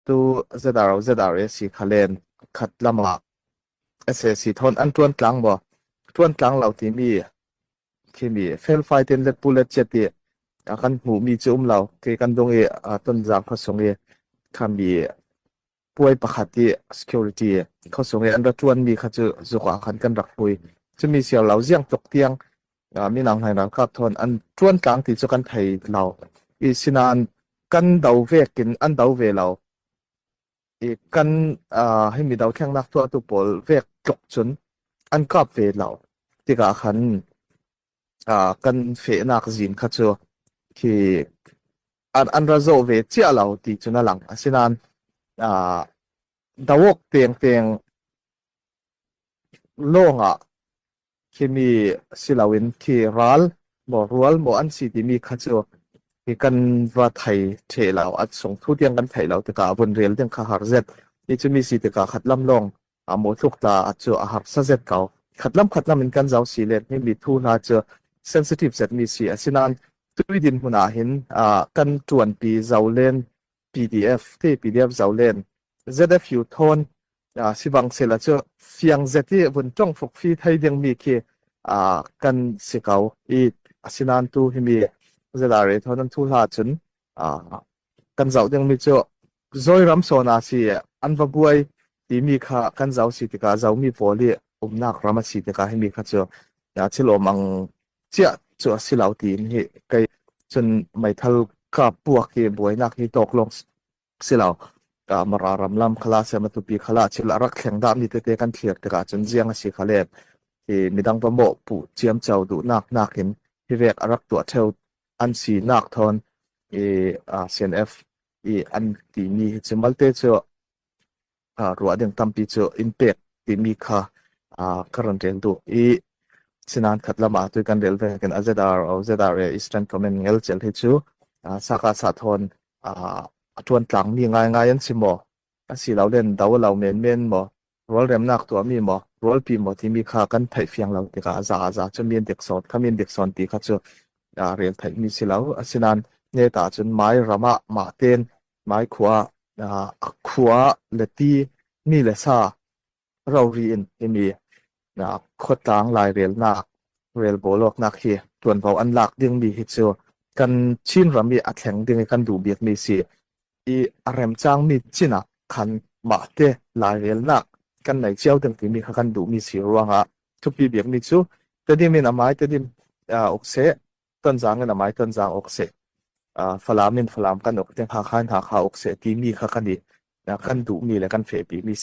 Tu ZRO ZRA si kha len khat lam ah sac thawn an ṭuan tlang maw ṭuan tlang lo timi khimi felfai ten let pu let chiat i a kan hmuhmi cu um lo. Kei kan dung i Tonzang khuasung i khami puai pakhat i security khuasung i an ra ṭuanmi kha cu zuk ah khan kan rak hui. Cumi siar lo ziang tluk tiang minang hlai ralkap thawn an ṭuan tlang ti cu kan thei lo. I sinain kan do vekin an do ve lo. I kan himi dothlennak tuahtu pawl vek tluk cun an kap ve lo. Tikah khan kan fehnak zin kha cu khi an ra zoh ve cia lo ti cun a lang. Asinain dawok tengteng lawngah khimi si loin khi ral maw rual maw an si timi kha cu hi kan va thei ṭhe lo. A sung thu tiang kan theih lo tikah vun rel ding kha har zet. Hi cu mi si tikah khat lam lawng a maw tluk ta cu a harsa zet ko. Khat lam khat lam in kan zau si len hi mi thu hna cu sensitive zet mi si. Asinain tui din hmun ah hin kan ṭuanpi zolen PDF te PDF zolen ZFU thawn sibang sela cu fiang zet i vun tong fuk fi thei ding mi khi kan si ko i asinain tu hi mi ZRA thawn an thu hla cun kan zoh ding mi cu Zawiram sawn ah si an va buai timi kha kan zoh si tikah zomi pawl i umnak ram a si tikah himi kha cu thil awm ang chiah cu a si lo tiin hi kei cun meithal kap puak hi buainak hi tawk lawng si lo. Mara ram lam khala se Matupi khala thil a rak thleng dah mi tete kan thlir tikah cun ziang a si kha le hi midang va mawh puh ciamco duhnak nakin hi vek a rak tuah theo an si nak thawn i CNF i an timi hi cu malte cu ruah ding tampi cu in pek timi kha ka ron rel duh i sinan khat lam ah tu kan rel ve kan AZR o ZRA Eastern Command ngel cel hi cu saka sa thawn a tuan tlang mi ngai ngai an si maw asi lo len do lo men men maw rualremnak tuahmi maw rualpi maw timi kha kan theih fiang lo tikah a za a za cu min dik sawn kha min dik sawn ti kha cu rel theihmi si lo. Asinain neta cun mai ram ah mah ten mai khua a khua le ti mi le sa rori in timi khuatlang lairelnak relbawlawknak hi tuanvo an lak dingmi hi cu kan Chin ram i a thleng ding i kan duh bikmi si i a remcangmi chin ah khan mahte lairelnak kan nei cio ding timi kha kan duhmi si ruangah thupi bikmi cu Tedim in amai Tedim uk seh, Tonzang in amai Tonzang uk seh, Falam in Falam kan uk ding, Hakha in Hakha uk seh timi kha kan i kan duhmi le kan fehpimi si.